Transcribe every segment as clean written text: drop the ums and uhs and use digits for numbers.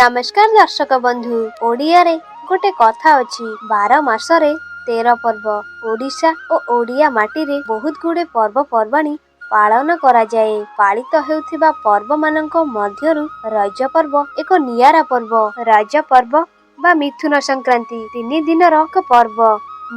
ନମସ୍କାର ଦର୍ଶକ ବନ୍ଧୁ। ଓଡ଼ିଆରେ ଗୋଟେ କଥା ଅଛି, 12 ମାସରେ 13 ପର୍ବ। ଓଡ଼ିଶା ଓ ଓଡ଼ିଆ ମାଟିରେ ବହୁତ ଗୁଡ଼େ ପର୍ବପର୍ବାଣୀ ପାଳନ କରାଯାଏ। ପାଳିତ ହେଉଥିବା ପର୍ବମାନଙ୍କ ମଧ୍ୟରୁ ରଜ ପର୍ବ ଏକ ନିଆରା ପର୍ବ। ରଜ ପର୍ବ ବା ମିଥୁନ ସଂକ୍ରାନ୍ତି 3 ଦିନର ଏକ ପର୍ବ,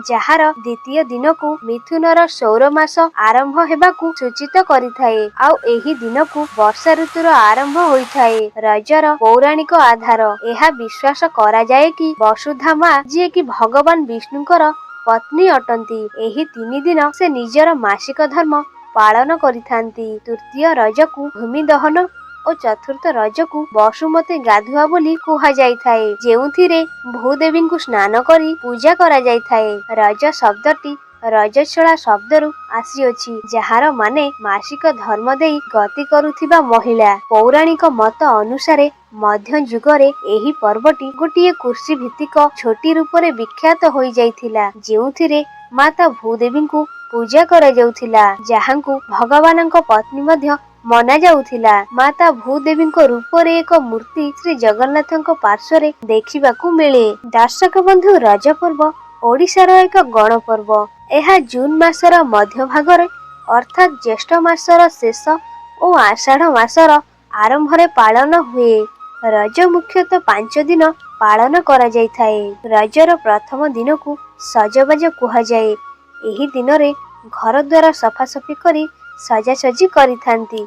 ଯାହାର ଦ୍ୱିତୀୟ ଦିନକୁ ମିଥୁନର ସୌର ମାସ ଆରମ୍ଭ ହେବାକୁ ସୂଚିତ କରିଥାଏ। ଆଉ ଏହି ଦିନକୁ ବର୍ଷା ଋତୁର ଆରମ୍ଭ ହୋଇଥାଏ। ରଜର ପୌରାଣିକ ଆଧାର, ଏହା ବିଶ୍ୱାସ କରାଯାଏ କି ବସୁଧା ମା, ଯିଏକି ଭଗବାନ ବିଷ୍ଣୁଙ୍କର ପତ୍ନୀ ଅଟନ୍ତି, ଏହି 3 ଦିନ ସେ ନିଜର ମାସିକ ଧର୍ମ ପାଳନ କରିଥାନ୍ତି। ତୃତୀୟ ରଜକୁ ଭୂମି ଦହନ ଓ ଚତୁର୍ଥ ରଜକୁ ବସୁମତୀ ଗାଧୁଆ ବୋଲି କୁହାଯାଇଥାଏ, ଯେଉଁଥିରେ ଭୂଦେବୀଙ୍କୁ ସ୍ନାନ କରି ପୂଜା କରାଯାଇଥାଏ। ରଜ ଶବ୍ଦଟି ରଜସ୍ୱଳା ଶବ୍ଦରୁ ଆସିଅଛି, ଯାହାର ମାନେ ମାସିକ ଧର୍ମ ଦେଇ ଗତି କରୁଥିବା ମହିଳା। ପୌରାଣିକ ମତ ଅନୁସାରେ ମଧ୍ୟଯୁଗରେ ଏହି ପର୍ବଟି ଗୋଟିଏ କୃଷି ଭିତ୍ତିକ ଛୁଟି ରୂପରେ ବିଖ୍ୟାତ ହୋଇଯାଇଥିଲା, ଯେଉଁଥିରେ ମାତା ଭୂଦେବୀଙ୍କୁ ପୂଜା କରାଯାଉଥିଲା, ଯାହାଙ୍କୁ ଭଗବାନଙ୍କ ପତ୍ନୀ ମଧ୍ୟ ମନାଯାଉଥିଲା। ମାତା ଭୂଦେବୀଙ୍କ ରୂପରେ ଏକ ମୂର୍ତ୍ତି ଶ୍ରୀ ଜଗନ୍ନାଥଙ୍କ ପାର୍ଶ୍ୱରେ ଦେଖିବାକୁ ମିଳେ। ଦର୍ଶକ ବନ୍ଧୁ, ରଜ ପର୍ବ ଓଡ଼ିଶାର ଏକ ଗଣପର୍ବ। ଏହା ଜୁନ ମାସର ମଧ୍ୟଭାଗରେ, ଅର୍ଥାତ୍ ଜ୍ୟେଷ୍ଠ ମାସର ଶେଷ ଓ ଆଷାଢ଼ ମାସର ଆରମ୍ଭରେ ପାଳନ ହୁଏ। ରଜ ମୁଖ୍ୟତଃ 5 ଦିନ ପାଳନ କରାଯାଇଥାଏ। ରଜର ପ୍ରଥମ ଦିନକୁ ସଜବାଜ କୁହାଯାଏ। ଏହି ଦିନରେ ଘର ଦ୍ୱାର ସଫାସଫି କରି ସଜାସଜି କରିଥାନ୍ତି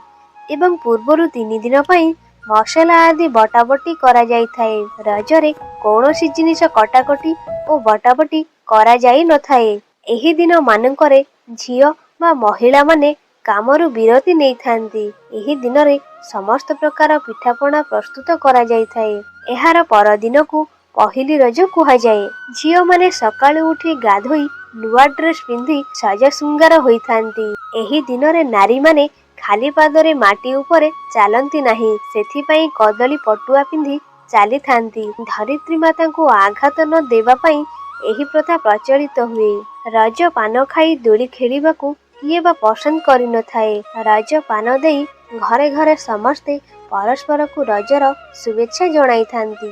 ଏବଂ ପୂର୍ବରୁ 3 ଦିନ ପାଇଁ ମସଲା ଆଦି ବଟାବଟି କରାଯାଇଥାଏ। ରଜରେ କୌଣସି ଜିନିଷ କଟାକଟି ଓ ବଟାବଟି କରାଯାଇନଥାଏ। ଏହି ଦିନ ମାନଙ୍କରେ ଝିଅ ବା ମହିଳାମାନେ କାମରୁ ବିରତି ନେଇଥାନ୍ତି। ଏହି ଦିନରେ ସମସ୍ତ ପ୍ରକାର ପିଠାପଣା ପ୍ରସ୍ତୁତ କରାଯାଇଥାଏ। ଏହାର ପରଦିନକୁ ପହିଲି ରଜ କୁହାଯାଏ। ଝିଅମାନେ ସକାଳୁ ଉଠି ଗାଧୋଇ ନୂଆ ଡ୍ରେସ ପିନ୍ଧି ସଜ ଶୃଙ୍ଗାର ହୋଇଥାନ୍ତି। ଏହି ଦିନରେ ନାରୀମାନେ ଖାଲି ପାଦରେ ମାଟି ଉପରେ ଚାଲନ୍ତି ନାହିଁ, ସେଥିପାଇଁ କଦଳୀ ପଟୁଆ ପିନ୍ଧି ଚାଲିଥାନ୍ତି। ଧରିତ୍ରୀ ମାତାଙ୍କୁ ଆଘାତ ନ ଦେବା ପାଇଁ ଏହି ପ୍ରଥା ପ୍ରଚଳିତ ହୁଏ। ରଜ ପାନ ଖାଇ ଦୋଳି ଖେଳିବାକୁ କିଏ ବା ପସନ୍ଦ କରିନଥାଏ? ରଜ ପାନ ଦେଇ ଘରେ ଘରେ ସମସ୍ତେ ପରସ୍ପରକୁ ରଜର ଶୁଭେଚ୍ଛା ଜଣାଇଥାନ୍ତି।